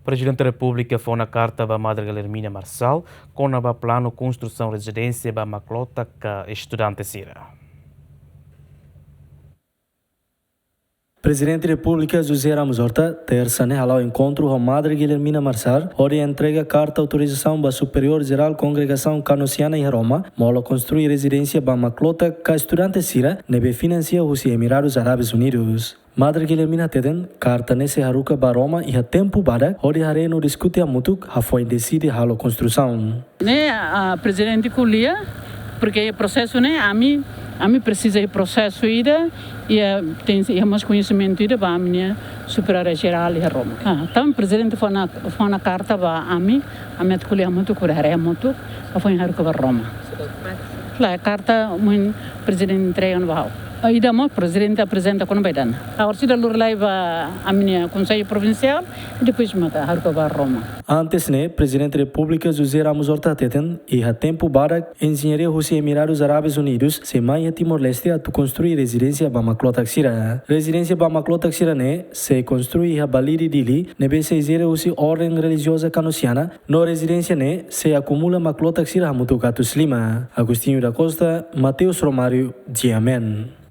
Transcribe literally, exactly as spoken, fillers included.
Prezidente Repúblika fó ona karta ba Madre Guilhermina Marçal kona-ba planu konstrusaun rezidénsia ba maklotak ka estudante sira. Prezidente Repúblika José Ramos Horta, tersa ne'e hala'o enkontru ho Madre Guilhermina Marçal, hodi entrega karta autorizasaun ba Superiór Jerál Kongregasaun Kanosiana iha Roma, molok konstrui rezidénsia ba maklotak ka estudante sira ne'ebé finansia husi Emiradus Árabes Unidus. Madre Guilhermina hateten, karta ne'e sei haruka ba Roma iha tempu badak, hodi haree no diskute hamutuk, hafoin deside halo konstrusaun. Ne'e, ah, prezidente ko'alia, porke prosesu ne'e, ami, ami presiza prosesu ida, i, ah, tenke iha mós koñesimentu ida ba ami-nia Superiór Jerál iha Roma. Ah, entaun prezidente fó ona, fó ona karta ba ami, ami atu ko'alia hamutuk, ko'alia haree hamutuk, hafoin haruka ba Roma. Lae, karta mós prezidente entrega ona ba ha'u. Ah, ida mós prezidente aprezenta kona-ba ida-ne'e. Agora sira lori lai ba ami-nia Konsellu Provinsiál, i depois mak haruka ba Roma. Antes ne'e, Prezidente Repúblika José Ramos Horta hateten, iha tempu badak, enjeñaria husi Emiradus Árabes Unidus sei mai iha Timor-Leste atu konstrui rezidénsia ba maklotak sira. Rezidénsia ba maklotak sira ne'e sei konstrui iha Balide, Dili, ne'ebé sei jere husi Orden Relijioza Kanosiana, no rezidénsia ne'e sei akumula maklotak sira hamutuk atus lima. Agostinho da Costa, Mateus Romário, GMN.